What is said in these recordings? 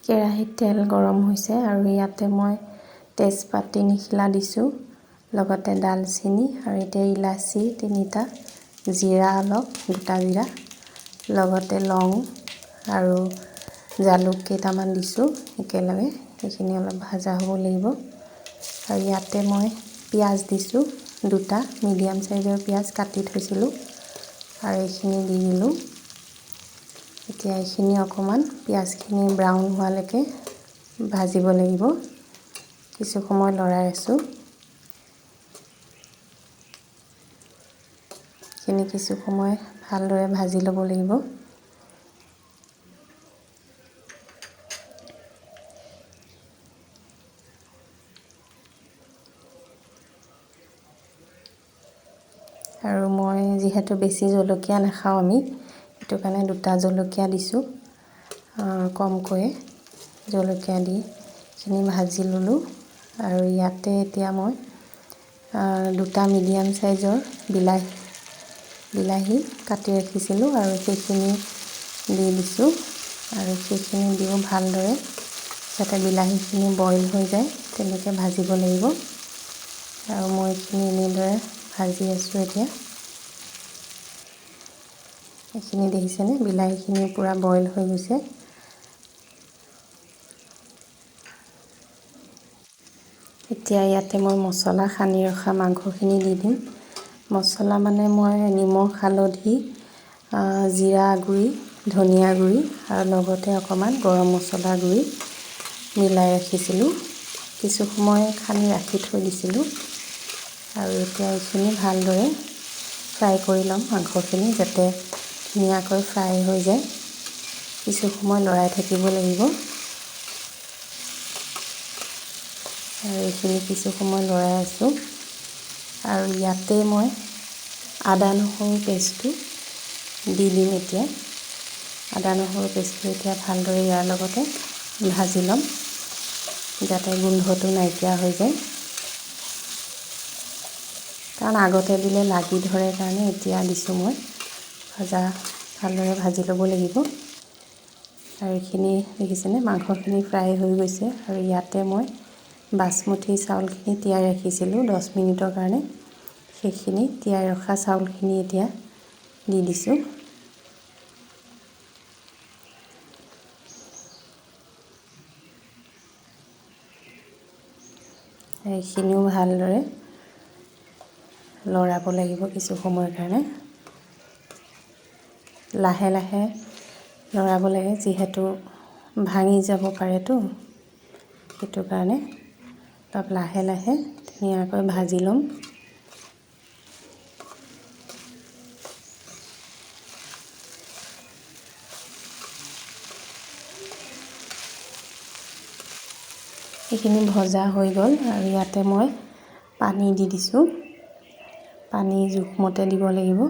কেৰাহীত তেল গৰম হৈছে আৰু ইয়াতে মই তেজপাত 3 খিলা দিছোঁ, লগতে দালচেনি আৰু এতিয়া ইলাচি 3টা, জিৰা অলপ, গোটা জিৰা, লগতে লং আৰু জালুক কেইটামান দিছোঁ একেলগে। এইখিনি অলপ ভাজা হ'ব লাগিব। আৰু ইয়াতে মই পিঁয়াজ দিছোঁ 2টা, মিডিয়াম চাইজৰ পিঁয়াজ কাটি থৈছিলোঁ আৰু এইখিনি দি দিলোঁ। এতিয়া এইখিনি অকণমান পিঁয়াজখিনি ব্ৰাউন হোৱালৈকে ভাজিব লাগিব। কিছু সময় লৰাই আছোঁ। এইখিনি কিছু সময় ভালদৰে ভাজি ল'ব লাগিব। আৰু মই যিহেতু বেছি জলকীয়া নাখাওঁ আমি, সেইটো কাৰণে 2টা জলকীয়া দিছোঁ, কমকৈয়ে জলকীয়া দি এইখিনি ভাজি ল'লোঁ। আৰু ইয়াতে এতিয়া মই 2টা মিডিয়াম চাইজৰ বিলাহী কাটি ৰাখিছিলোঁ আৰু সেইখিনি দি দিছোঁ। আৰু সেইখিনি দিও ভালদৰে যাতে বিলাহীখিনি বইল হৈ যায় তেনেকৈ ভাজিব লাগিব। আৰু মই এইখিনি এনেদৰে ভাজি আছোঁ। এতিয়া এইখিনি দেখিছেনে, বিলাহীখিনি পূৰা বইল হৈ গৈছে। এতিয়া ইয়াতে মই মছলা সানি ৰখা মাংসখিনি দি দিম। মছলা মানে মই নিমখ, হালধি, জিৰা গুড়ি, ধনিয়া গুড়ি আৰু লগতে অকণমান গৰম মছলা গুড়ি মিলাই ৰাখিছিলোঁ। কিছু সময় সানি ৰাখি থৈ দিছিলোঁ। আৰু এতিয়া এইখিনি ভালদৰে ফ্ৰাই কৰি ল'ম মাংসখিনি, যাতে ধুনীয়াকৈ ফ্ৰাই হৈ যায়। কিছু সময় লৰাই থাকিব লাগিব। আৰু এইখিনি কিছু সময় লৰাই আছোঁ। আৰু ইয়াতে মই আদা নহৰু পেষ্টটো দি দিম। এতিয়া আদা নহৰু পেষ্টটো এতিয়া ভালদৰে ইয়াৰ লগতে ভাজি ল'ম, যাতে গোন্ধটো নাইকিয়া হৈ যায়। কাৰণ আগতে দিলে লাগি ধৰে কাৰণে এতিয়া দিছোঁ মই। ভালদৰে ভাজি ল'ব লাগিব। আৰু এইখিনি দেখিছেনে, মাংসখিনি ফ্ৰাই হৈ গৈছে। আৰু ইয়াতে মই বাচমতি চাউলখিনি তিয়াই ৰাখিছিলোঁ 10 মিনিটৰ কাৰণে, সেইখিনি তিয়াই ৰখা চাউলখিনি এতিয়া দি দিছোঁ। এইখিনিও ভালদৰে লৰাব লাগিব কিছু সময়ৰ কাৰণে। লাহে লাহে লৰাব লাগে, যিহেতু ভাঙি যাব পাৰেতো, সেইটো কাৰণে অলপ লাহে লাহে ধুনীয়াকৈ ভাজি ল'ম। এইখিনি ভজা হৈ গ'ল। আৰু ইয়াতে মই পানী দি দিছোঁ। পানী জোখমতে দিব লাগিব,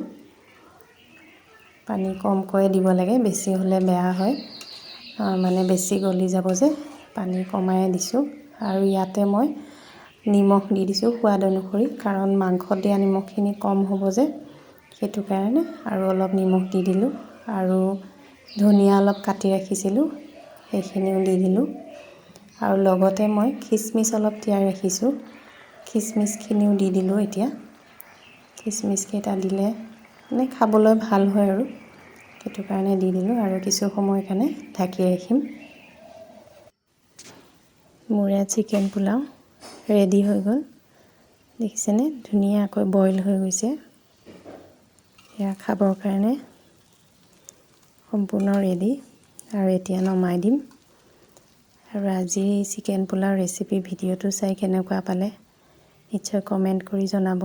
পানী কমকৈ দিব লাগে, বেছি হ'লে বেয়া হয়, মানে বেছি গলি যাব যে, পানী কমাই দিছোঁ। আৰু ইয়াতে মই নিমখ দি দিছোঁ সোৱাদ অনুসৰি, কাৰণ মাংসত দিয়া নিমখখিনি কম হ'ব যে, সেইটো কাৰণে আৰু অলপ নিমখ দি দিলোঁ। আৰু ধনিয়া অলপ কাটি ৰাখিছিলোঁ, সেইখিনিও দি দিলোঁ। আৰু লগতে মই খিচমিচ অলপ তিয়াই ৰাখিছোঁ, খিচমিচখিনিও দি দিলোঁ। এতিয়া খিচমিচকেইটা দিলে মানে খাবলৈ ভাল হয় আৰু, সেইটো কাৰণে দি দিলোঁ। আৰু কিছু সময়ৰ কাৰণে ঢাকি ৰাখিম। মোৰ ইয়াত চিকেন পোলাও ৰেডি হৈ গ'ল। দেখিছেনে, ধুনীয়াকৈ বইল হৈ গৈছে। এয়া খাবৰ কাৰণে সম্পূৰ্ণ ৰেডি। আৰু এতিয়া নমাই দিম। আৰু আজি চিকেন পোলাও ৰেচিপি ভিডিঅ'টো চাই কেনেকুৱা পালে নিশ্চয় কমেণ্ট কৰি জনাব।